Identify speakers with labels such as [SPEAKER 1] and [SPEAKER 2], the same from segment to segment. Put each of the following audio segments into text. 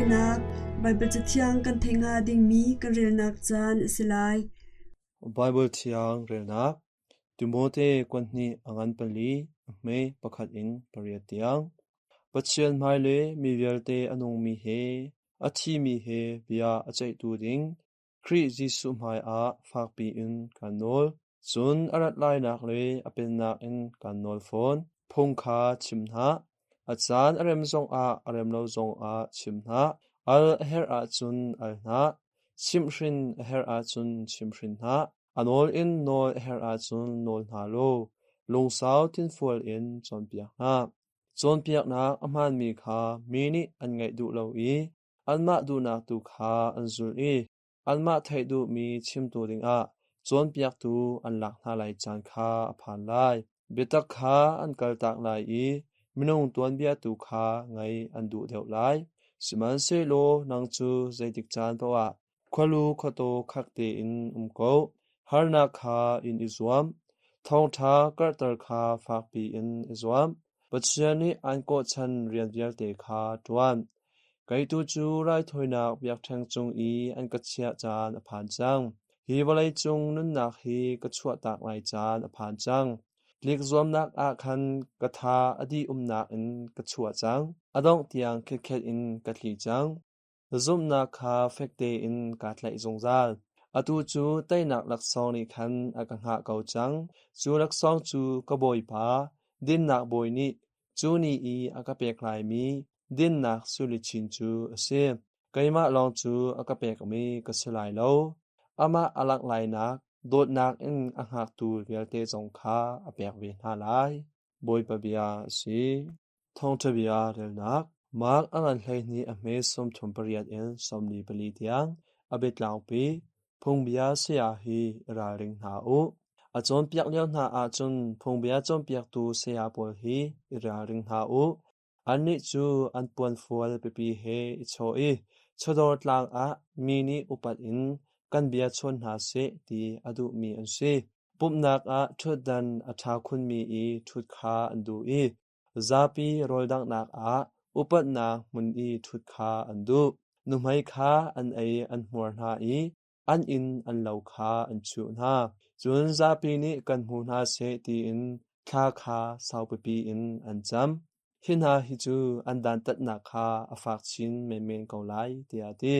[SPEAKER 1] relnak, Baibal Cathiang kan theih hnga dingmi kan relnak caan a si lai.
[SPEAKER 2] Baibal Thiang relnak Timote kuanhnih a ngan pali, a hme pakhat in pariat tiang. Pathian hmai le mi vialte a nungmi he a thimi he bia a ceihtu ding Khrih Jesuh hmaiah fakpi in kaan nawl. Cun a rat lainak le a pennak in kaan nawl fawn. Phung kha chim hna. A caan a rem zongah a rem lo zongah chim hna. Al a herh ahcun al hna. Chimhhrin a herh ahcun chimhhrin hna. A nawl in nawl a herh ahcun nawl hna law lungsau thinfual in cawnpiak hna. Cawnpiaknak a hmaanmi kha mi nih an ngaih duh lo i anmah duhnak tu kha an zulh i anmah theih duhmi chimtu dingah cawnpiaktu an lak hna lai caan kha a phan lai. Biatak kha an kaltak lai i minung tuanbia tu kha ngaih an duh deuh lai. Sihmanhsehlaw nang cu zeitik caan paohah khualu khuataw khak tein um ko. Harnak kha in i zuam. Thawngṭha karhter kha fakpi in i zuam. Pathian nih aan kawhchan rian vialte kha ṭuan. Kei tu cu raithawinak biakṭheng cung i an ka chiah caan a phan cang. Hi vawleicung nunnak hi ka chuahtak lai caan a phan cang. Tlik zuamnak ah khan ka tha a dih umnak in ka chuah cang. A dongh tiang khitkhet in ka tli cang. Zumhnak kha fek tein kaa tlaih zungzal. Atu cu teinak laksawng nih khan a ka hngah ko cang. Cu laksawng cu ka Bawipa, dinnak Bawi nih cu ni i a ka pek laimi dinnak suiluchin cu a si. Keimah lawng cu a ka pekmi ka si lai lo. Amah a langh lainak dawtnak in a hngaktu vialte zong kha a pek ve hna lai. Bawipa bia a si. Thawngṭha bia relnak Mark a ngan 12 a hme 38 in 44 tiang a biatlangpi Phungbia saya hi i ralring hna u. A cawnpiak lio hna ahcun phungbia cawnpiaktu saya pawl hi i ralring hna u. Annih cu an puanfual pipi he i chawh i chawdawr tlang ah mi nih upat in kan bia chawn hna seh ti a duhmi an si. Pumhnak ah ṭhutdan a ṭha khunmi i ṭhut kha an duh i zapi rawldanghnak ah upatnak hmun i ṭhut kha an duh. Nuhmei kha an ei an hmuar hna i an inn an lo kha an chuh hna. Cun zapi nih kan hmu hna seh tiin thla kha saupipi in an cam. Hi hna hi cu an dantatnak kha a fak chin menmen ko lai, tiah a ti.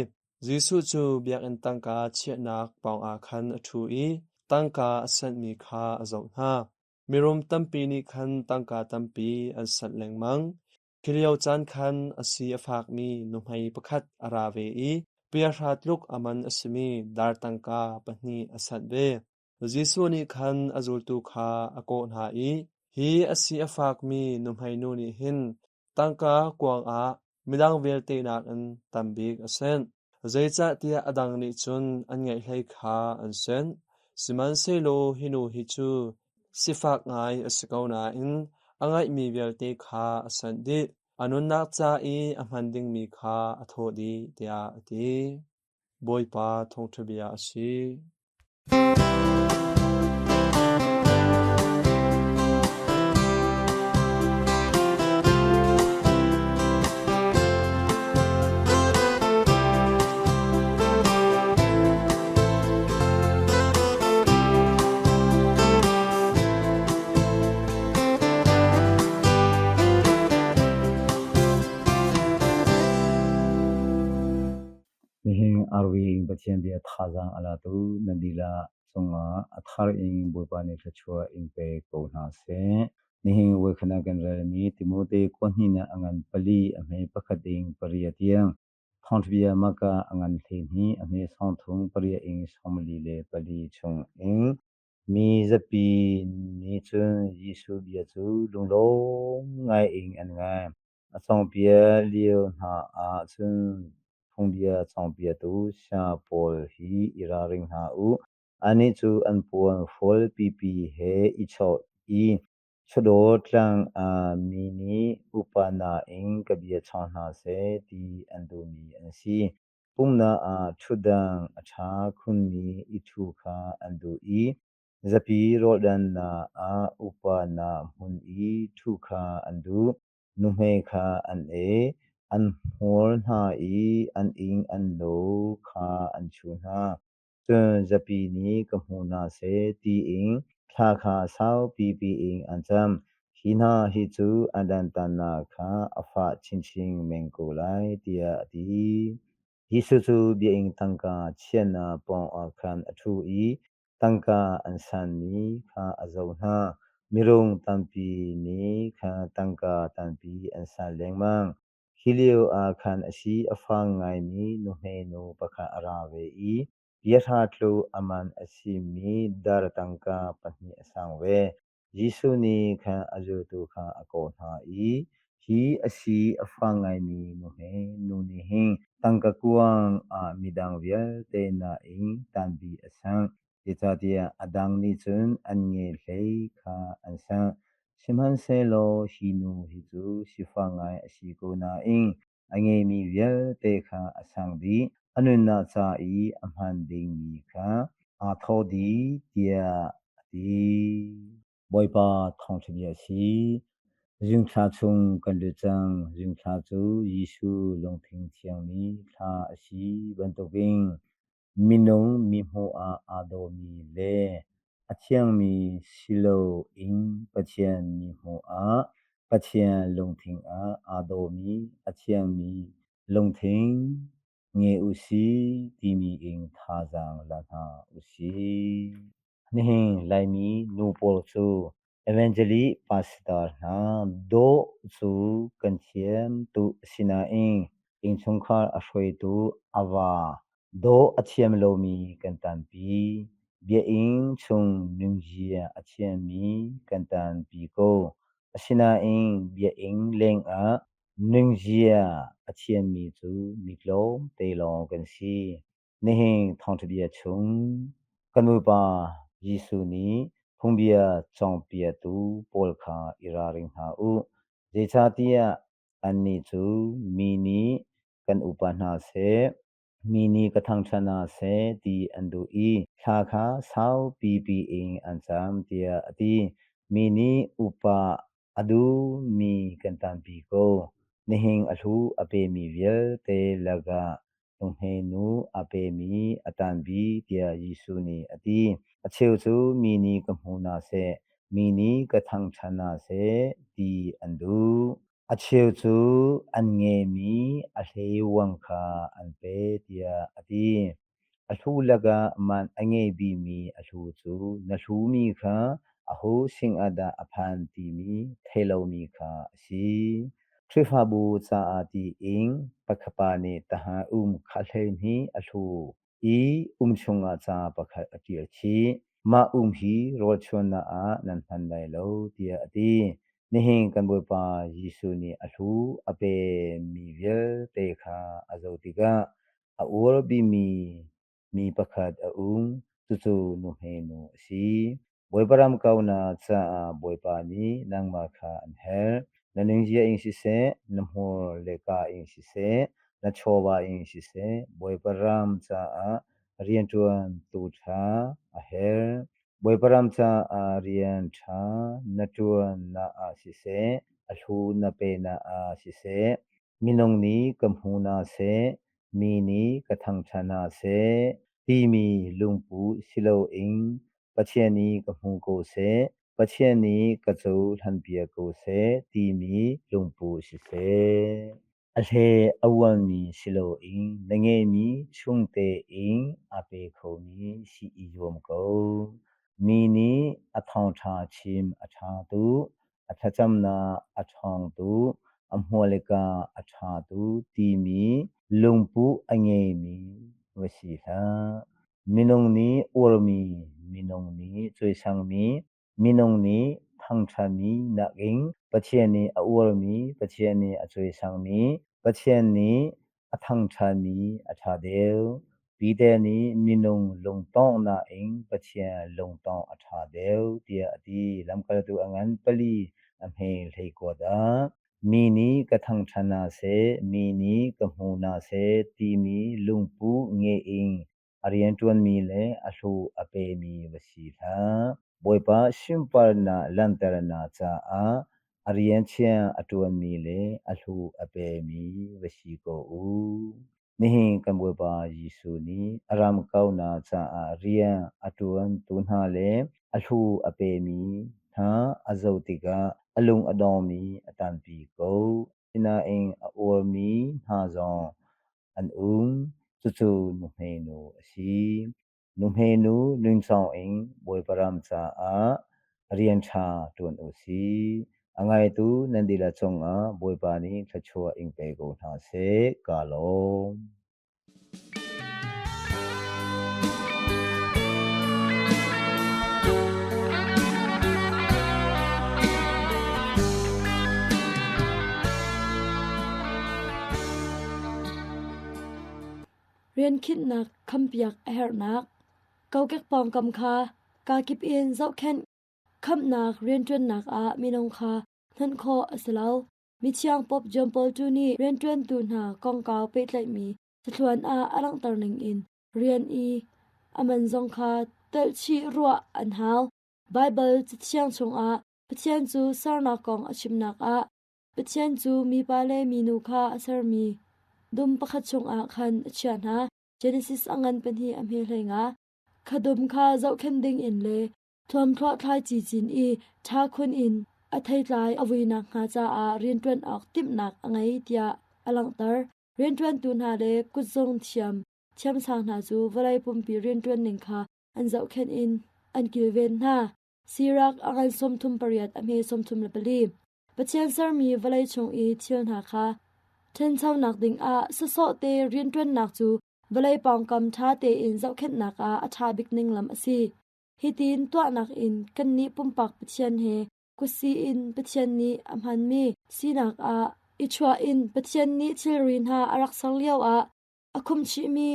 [SPEAKER 2] Jesuh cu biakinn tangka chiahnak pawngah khan a ṭhu i tangka a sanhmi kha a zoh hna. Mirum tampi nih khan tangka tampi an sanh lengmang. Khi lio caan khan a si a fakmi nuhmei pakhat a ra ve i piahra tluk a man a simi dar tangka pahnih a sanh ve. Jesuh nih khan a zultu kha a kawh hna i, Hi a si a fakmi nuhmeinu nih hin tangka kuang ah midang vialte nakin tam bik a senh. Zeicahtiah a dang nih cun an ngeih hlei kha an senh. Sihmanhsehlaw hi nu hi cu sifak ngai a si ko nain a ngeihmi vialte kha a sanh dih. A nunnak ca i a hman dingmi kha a thawh dih, tiah a ti. Bawipa thawngṭha bia a si.
[SPEAKER 3] Nihin arwi in Pathian bia thazaang a latu nan dihlak cungah a thar in Bawipa nih thluachuah in pe ko hna seh. Nihin voikhat ah kan relmi Timote kuahnihnak a ngan pali a hme pakhat in pariat tiang Thawngṭhabia Maka a ngan 12 a hme sawmthum pariat in 44 chung in mi zapi nih cun Jesuh bia cu lunglawm ngai in an ngai. A cawnpiak lio hna ah cun phungbia cawnpiaktu saya pawl hi i ralring hna u. Annih cu an puan hrual pipi he i chawh i chawdawr tlang ah mi nih upa nain ka bia chawng hna seh ti an duhmi an si. Pumhnak ah ṭhutdan a ṭha khunmi i ṭhu kha an duh i zapi rawldannak ah upa nak hmun i ṭhu kha an duh. Nuhmei kha an ei. An hmawl hna i an inn an lo kha an chuh hna. Cun zapi nih ka hmu hna seh tiin thla kha sau pipi in an cam. Hi hna hi cu an dantatnak kha a fah chinchin men ko lai, tiah a ti. Jesuh cu biakinn tangka chiahnak pawngah khan a ṭhu i tangka an sanmi kha a zoh hna. Mirum tampi nih khan tangka tampi an san lengmang. Hi lioah khan a si a fang ngaimi nuhmeinu pakhat a ra ve i biahra tluk a man a simi dar tangka pahnih a sang ve. Jesuh nih khan a zultu kha a kawh hna i, Hi a si a fang ngaimi nuhmeinu nih hin tangka kuang ah midang vialte nakin tampi a sangh. Zeicahtiah a dang nih cun an nge hlei kha an sangh. Sihmanhsehlaw hi nu hi cu sifak ngai a si ko nain a ngeimi vialte kha a sang dih. A nunnak ca i a hman dingmi kha aa thawh dih, tiah a ti. Bawipa thawngṭha bia a si. Zingthla chung kan lut cang. Zingthla cu Jesuh lungthin thiangmi thla a si bantukin Minung mihmuh ah aa dawmi le a thiangmi si loin Pathian mihmuh ah Pathian lungthin ah aa dawmi a thiangmi lungthin ngei u sih timi in thazaang la hna u sih. Nihin Laimi nu pawl cu Evangelist pastor hna dawh cu kan thiam tuk sinain innchungkhar a hruaitu a va dawh a thiam lomi kan tampi. Biakinn chung nunzia a thiammi kan tampi ko. Asinain biakinn lengah nunzia a thiammi cu mi tlawmte lawng kan si. Nihin thawngṭhabia chung kan Bawipa Jesuh nih phungbia cawnpiaktu pawl kha i ralring hna u. Zeicahtiah annih cu mi nih kan upa hna seh, mi nih ka thangṭhat hna seh ti an duh i thla kha sau pipi in an cam tiah a ti. Mi nih upa a duhmi kan tampi ko. Nihin a hlu a pemi vialte lakah Nuhmeinu a pemi a tanbi tiah Jesuh nih a ti. A cheu cu mi nih ka hmu hna seh, mi nih ka thangṭhat hna seh ti an duh. A cheu cu an ngeimi a hleivuang kha an pe tiah a ti. A hlu lakah man a ngei bikmi a hlu cu na hlumi kha aho sinah dah a phan timi theih lomi kha a si. Khrihfabu caah tiin pakhatpa nih tahan um kha 12 a hlu i um chungah ca pakhat a ṭial chih. Mah um hi rawlchuannak ah nan hman lai lo tiah a ti. Nihin kan Bawipa Jesuh nih a hlu a pemi vialte kha a zoh tikah a uar bikmi mi pakhat a um, cucu nuhmeinu a si. Bawipa ram kaunak caah Bawipa nih nangmah kha an herh. Na nunzia in siseh, na hmur le kaa in siseh, na chawva in siseh, Bawipa ram caah rianṭuantu ṭha a herh. Bawipa ram caah rian ṭha na ṭuannak ah siseh, a hlu na penak ah siseh, Minung nih ka hmu hna seh, mi nih ka thangṭhat hna seh timi lungpu si loin Pathian nih ka hmu ko seh, Pathian nih ka cohlanpiak ko seh timi lungpu si seh. A hle a uanmi si loin na ngeihmi chung tein aa pe khomi si i zuam ko. Mi nih a thawngṭha chim a ṭha tuk, a thlacamnak a ṭhawng tuk, a hmualika a ṭha tuk timi lungpuh a ngeimi va si hlah. Minung nih uarmi, minung nih cawisangmi, minung nih thangṭhatmi nakin Pathian nih a uarmi, Pathian nih a cawisangmi, Pathian nih a thangṭhatmi a ṭha deuh. Peter nih minung lungtonghnak in Pathian lungtongh a ṭha deuh tiah a ti. Lamkaltu a ngan pali a hme hleikuat ah mi nih ka thangṭhat hna seh, mi nih ka hmu hna seh timi lungpu ngeih in a rianṭuanmi le a hlu a pemi va si hlah. Bawipa sunparnak langhternak caah A rian chia a ṭuanmi le a hlu a pemi va si ko u. Nihin kan Bawipa Jesuh nih a ram kaunak caah rian a ṭuantu hna le a hlu a pemi hna a zoh tikah a lung a dongmi a tampi ko. Asinain a uarmi hna zong an um. Cucu nuhmeinu a si. Nuhmeinu nunchawng in Bawipa ram caah rian ṭha ṭuan u sih. A ngaitu nan dihlak cungah Bawipa nih thluachuah in pe ko hna seh. Kaa lawm.
[SPEAKER 1] Riankhinhnak khampiak a herhnak kokek pawngkam kha kakip in zohkhenh khamnak rianṭuannak ah minung kha hman khawh a si lo. Mithiang Pope John Paul II nih rianṭuantu hna kongkau pehtlaihmi cathluan ah a langhter ningin rian i a man zong kha telhchih ruah an hau. Baibal Cathiang chungah Pathian cu sernak kong a chimnak ah Pathian cu mipa le minu kha a sermi dum pakhat chungah khan a chiah hna. Genesis a ngan pahnih a hme hlei nga. Kha dum kha zohkhenh dingin le thuamthluah thlaici cin i ṭha khun in a theitlai a vui nakhnga caah rianṭuan awk timhnak a ngei tiah a langhter. Rianṭuantu hna le kutzung thiam thiamsang hna cu vawlei pumpi rianṭuan ning kha an zohkhenh in an kilven hna. Sirak a ngan 38 a hme 34. Pathian sermi vawlei chung i thil hna kha ṭhanchonak dingah sawsawh te rianṭuannak cu vawlei pawngkam ṭha tein zohkhenhnak ah a ṭha bik ning lam a si. Hitin tuahnak in kannih pumpak Pathian he kutsi in Pathian nih a hmanmi sinak ah i chuah in Pathian nih thilri hna a rak ser lioah a khumchihmi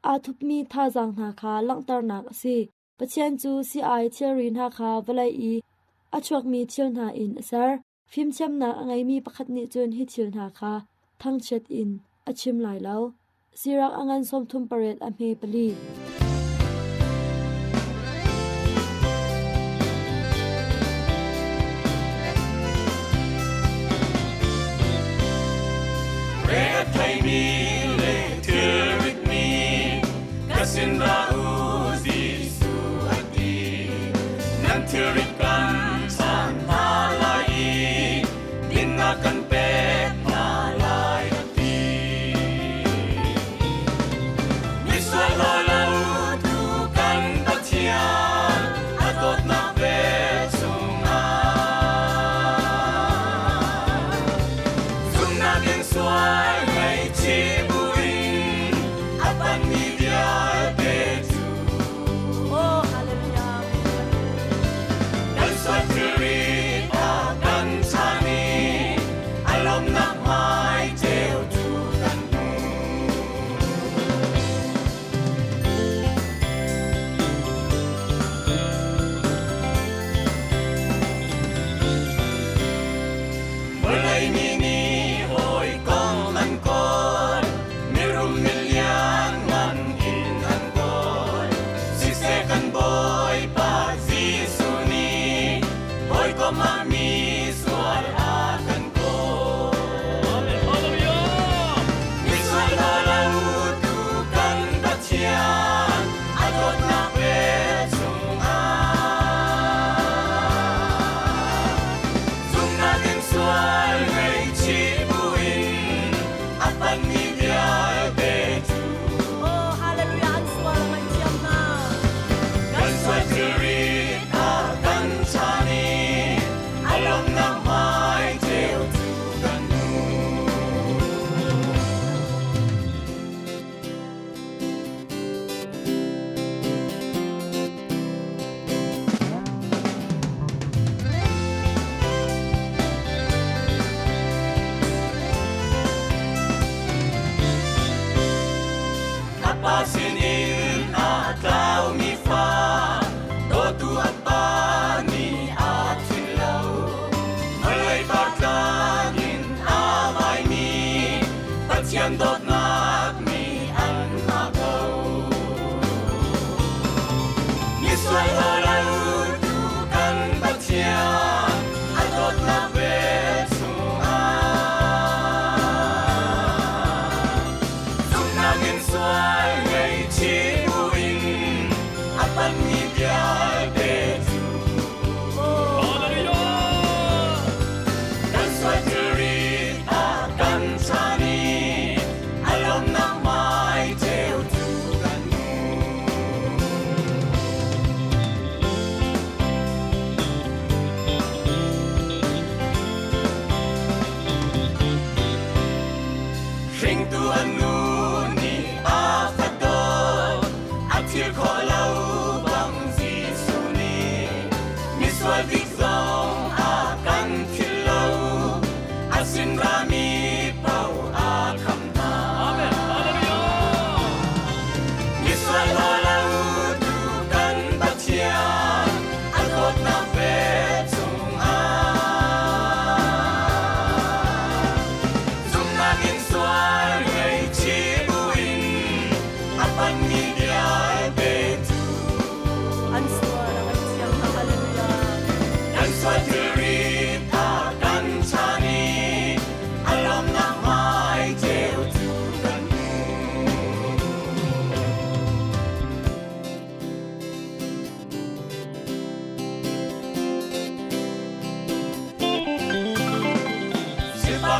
[SPEAKER 1] aa thupmi thazaang hna kha langhternak a si. Pathian cu si-ai thilri hna kha vawlei i a chuakmi thil hna in a ser. Fimthiamnak a ngeimi pakhat nih cun hi thil hna kha thangchiat in a chim lai lo. Sirak a ngan 38 a hme pali.
[SPEAKER 4] Re a theimi le thilritmi ka sin ra u Jesuh a ti. Nan thilrit kan chan hna lai i dinnak kan pek hna lai a ti. Misual lo tu kan Pathian a dawtnak vel chungah zumhnak in sual ngaihchih.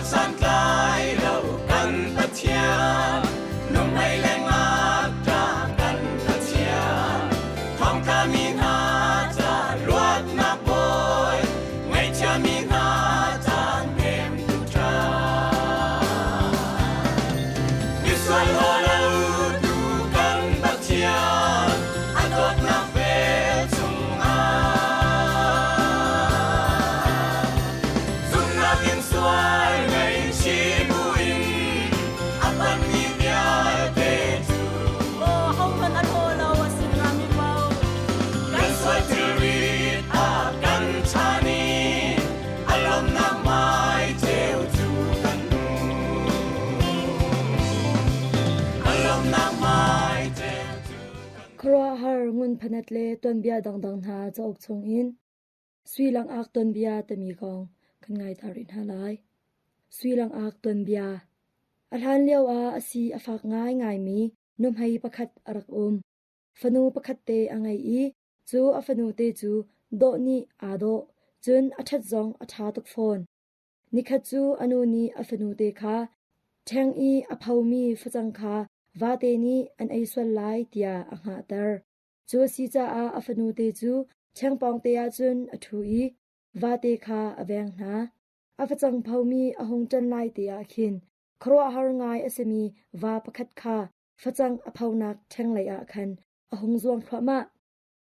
[SPEAKER 4] Sifak santlai lo kan Pathian, nuhmei le ngakṭah kan Pathian, thongtlami hna ca luatnak bawi, ngaihchiami hna ca hnemtu ṭha. Misual haw lo tu kan Pathian, a dawtnak vel chungah. Zumhnak in sual ngaihchih buin a panmi vialte cu.
[SPEAKER 5] Aw, hohmanh an haw lo a sin rami paoh.
[SPEAKER 4] Kan sual thilrit a kan chan i a lawmnak hmai ceu cu kan hmu. A lawmnak hmai ceu cu kan
[SPEAKER 1] Khuaruahhar ngun phanat le tuanbia dangdang hna cauk chungin Sui langak tuanbia timi kong kan ngai ta rih hna lai. Sui langak tuanbia. A hlan lio ah a si a fak ngaingaimi nuhmei pakhat a rak um. Fanu pakhat te a ngei i cu a fanu te cu dawh nih aa dawh, cun a ṭhat zong a ṭha tuk fawn. Nikhat cu a nu nih a fanu te kha ṭheng i a phomi facang kha vate nih an ei sual lai tiah a hngahter. Cu a si caah a fanu te cu ṭhengpawng te ah cun a ṭhu i vate kha a veng hna. A facang phomi a hung ṭan lai te ah khin khuaruahhar ngai a simi va pakhat kha facang a phonak ṭhenglei ah khan a hung zuang thluahmah.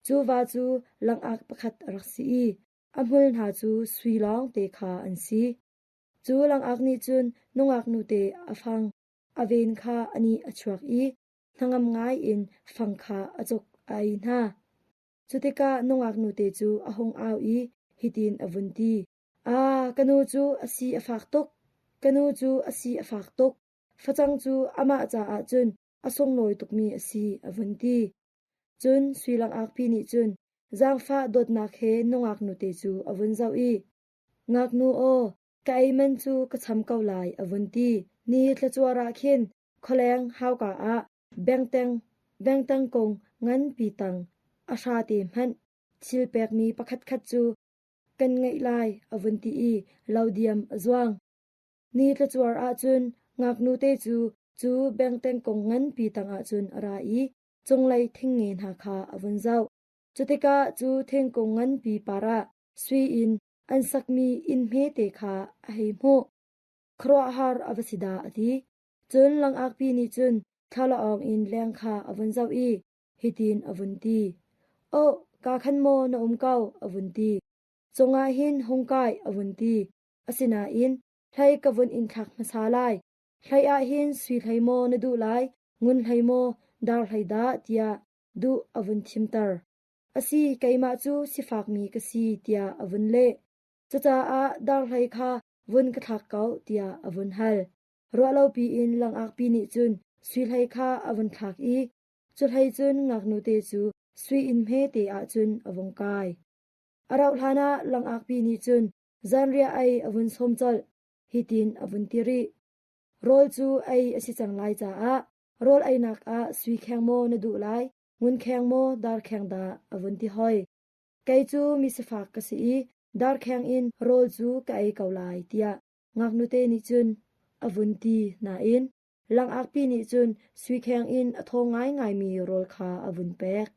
[SPEAKER 1] Cu va cu langak pakhat a rak si i a hmul hna cu sui lawngte kha an si. Cu langak nih cun nungak nute a fang a ven kha a nih a chuak i hnangam ngai in fang kha a cuk a ei hna. Cu tikah nungak nute cu a hung au i hitin a vun ti: "Aa, ka nu cu a si a fak tuk! Ka nu cu a si a fak tuk! Facang cu amah caah cun a sunglawi tukmi a si," a vun ti. Cun sui langakpi nih cun zaangfah dawtnak he nungak nute cu a vun zoh i, "Ngaknu aw, ka ei man cu ka cham ko lai," a vun ti. Ni tlacuar ah khin khualeng hauka ah bengteng kung nganpi tang a hrate hmanh thil pekmi pakhatkhat cu kan ngeih lai a vun ti i lo diam a zuang. Ni tlacuar ahcun ngaknu te cu cu bengteng kung nganpi tangah cun a ra i cunglei thingnge hna kha a vun zoh. Cutikah cu thingkung nganpi par ah sui in an sakmi inn hmete kha a hei hmuh. Khuaruahhar a va si dah a ti. Cun langakpi nih cun thlalaawng in leng kha a vun zoh i hitin a vun ti. Oh, ka khan maw na um ko, a vun ti. Cungah hin hung kai, a vun ti. Asinain hlei ka vun in thlak hmasa lai. Hlei ah hin sui hlei maw na duh lai, ngun hlei maw, dar hlei dah, tiah duh a vun thimter. Asi, keimah cu sifakmi ka si, tiah a vun leh. Cucaah dar hlei kha vun ka thlak ko, tiah a vun hal. Ruahlopi in langakpi nih cun sui hlei kha a vun thlak i cu hlei cun ngaknute cu sui inn hmete ah cun a vung kai. A rauh hlanah langakpi nih cun zanriah ei a vun sawm colh. Hitin a vun ti rih. Rawl cu ei a si cang lai caah rawl einak ah sui kheng maw na duh lai, ngun kheng maw, dar kheng dah a vun ti hoi. Kei cu mi sifak ka si i darkheng in rawl cu ka ei ko lai tiah ngaknute nih cun a vun ti nain langakpi nih cun sui kheng in a thaw ngaingaimi rawl kha a vun pek.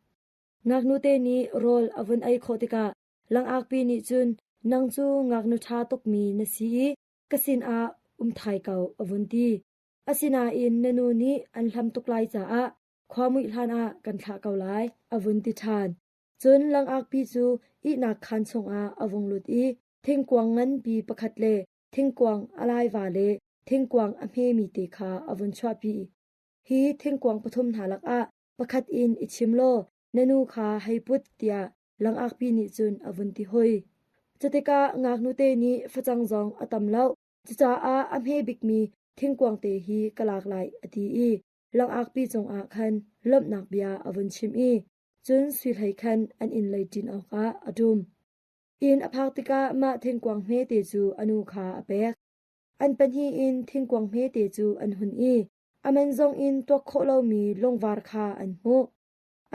[SPEAKER 1] Ngaknute nih rawl a vun ei khawh tikah langakpi nih cun nang cu ngaknu ṭha tukmi na si i ka sinah um thai ko a vun ti. Asinain na nu nih an hlam tuk lai caah khua muih hlanah kan thlah ko lai a vun ti ṭhan. Cun langakpi cu ihnak khaan chungah a vung lut i thingkuang nganpi pakhat le thingkuang a laiva le thingkuang a hmemi te kha a vun chuahpi. Hi thingkuang pathum hna lakah pakhat in i chim law na nu kha hei put tiah langakpi nih cun a vun ti hoi. Cutikah ngaknute nih facang zong a tam lo, cucaah a hme bikmi thingkuang te hi ka lak lai a ti i langakpi cungah khan lawmhnak bia a vun chim i cun sui hlei khan an inn lei ṭin awkah a ṭum. Inn a phak tikah mah thingkuang hmete cu a nu kha a pek. An pahnih in thingkuang hmete cu an hun i a man zong in tuak khawh lomi lungvar kha an hmuh.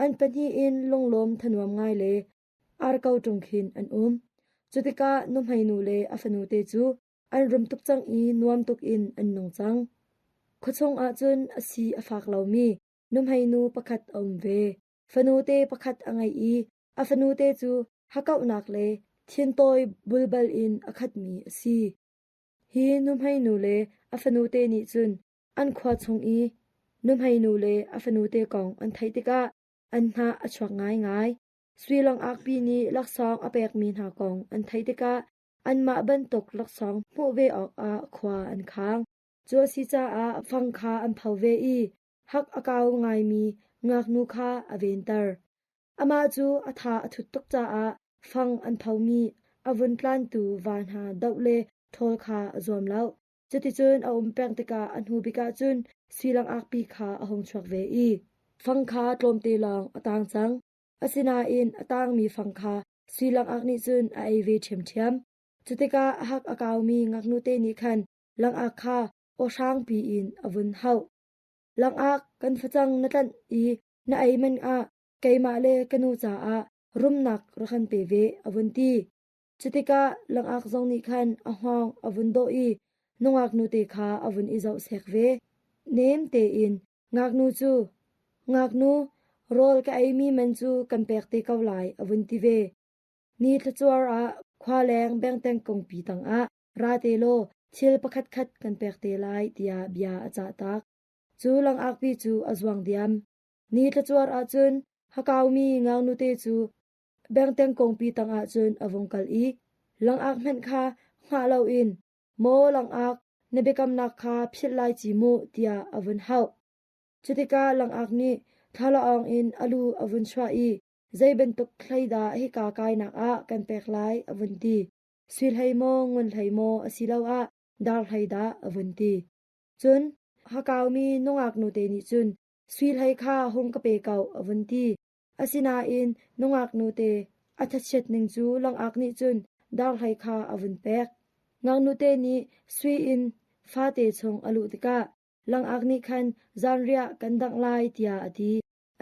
[SPEAKER 1] An pahnih in lunglawm thanuam ngai le ar ko ṭung khin an um. Cutikah nuhmeinu le a fanute cu An rum tuk cang i nuam tuk in an nung cang. Khuachung ah cun a si a fak lomi nuhmeinu pakhat a um ve. Fanute pakhat a ngei i a fanute cu hakkauhnak le thintawi bulbal in a khatmi a si. Hi nuhmeinu le a fanute nih cun an khua chung i nuhmeinu le a fanute kong an theih tikah an hnah a chuak ngaingai. Sui langakpi nih laksawng a pekmi hna kong an theih tikah anmah bantuk laksawng hmuh ve awkah khua an khang. Cu a si caah fang kha an pho ve i hak a kau ngaimi ngaknu kha a venter. Amah cu a tha a thut tuk caah fang an phomi a vun tlantu va hna doh le ṭhawl kha a zuam lo. Cuticun a um peng tikah a hnu bik ah cun sui langakpi kha a hung chuak ve i fang kha tlawmte lawng a tang cang. Asinain a tangmi fang kha sui langak nih cun a ei ve ṭhiamṭhiam. Cutikah a hak a kaumi ngaknute nih khan langak kha aw hrangpi in a vun hauh. Langak kan facang na tlanh i na ei man ah keimah le ka nu caah rumnak rak kan pe ve, a vun ti. Cutikah langak zong nih khan a hngawng a vun dawh i nungak nute kha a vun i zoh sek ve. Nem tein ngaknu cu, Ngaknu, rawl ka eimi man cu kan pek te ko lai, a vun ti ve. Ni thlacuar ah khua leng bengteng kungpi tangah ra te law thil pakhatkhat kan pek te lai tiah bia a cah tak. Cu langakpi cu a zuang diam. Ni thlacuar ahcun hakaumi ngaunute cu bengteng kungpi tangah cun a vung kal i langak hmanh kha hngah loin maw langak na biakamnak kha philh lai ci mu tiah a vun hauh. Cutikah langak nih thlalaawng in a lu a vun chuah i zei bantuk hlei dah hika kainak ah kan pek lai a vun ti. Sui hlei maw ngun hlei maw asiloah dar hlei dah a vun ti. Cun hakaumi nungak nute nih cun sui hlei kha hung ka pe ko a vun ti. Asinain nungak nute a thachiat ning cu langak nih cun dar hlei kha a vun pek. Ngaknute nih sui in fate chung a luh tikah langak nih khan zanriah kan dangh lai tiah a ti.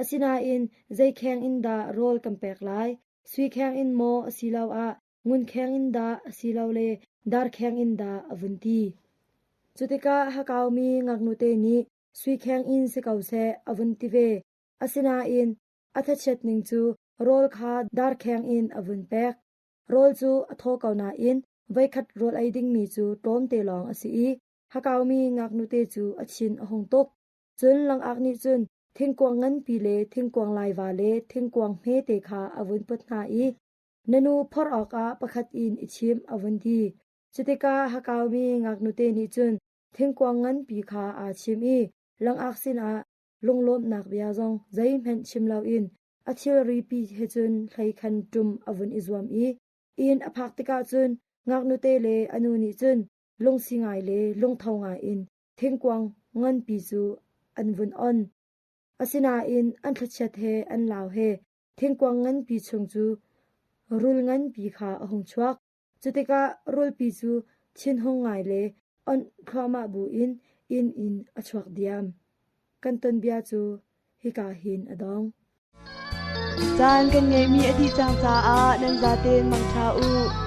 [SPEAKER 1] Asinain zei kheng in dah rawl kan pek lai? Sui kheng in maw asiloah ngun kheng in dah asilole dar kheng in dah a vun ti. Cutikah hakaumi ngaknute nih sui kheng in si ko seh a vun ti ve. Asinain a thachiat ning cu rawl kha dar kheng in a vun pek. Rawl cu a thaw ko nain voikhat rawl ei dingmi cu tlawmte lawng a si i hakaumi ngaknute cu a thin a hung tuk. Cun langak nih cun thingkuang nganpi le thingkuang laiva le thingkuang hmete kha a vun put hna i na nu phorh awkah pakhat in i chim a vun ti. Cutikah hakaumi ngaknute nih cun thingkuang nganpi kha aa chim i langak sinah lunglawmhnak bia zong zeihmanh chim loin a thilripi he cun hlei khan ṭum a vun i zuam i inn a phak tikah cun ngaknute le a nu nih cun lungsi ngai le lungtho ngai in thingkuang nganpi cu an vun on. Asinain an thlachiat he an lau he thingkuang nganpi chung cu rul nganpi kha a hung chuak. Cutikah rulpi cu thinhung ngai le onh thluahmah buin inn in a chuak diam. Kan tonbia cu hika hin a dong.
[SPEAKER 6] Caan kan ngeihmi a dih cang caah nan zaten mangṭha u.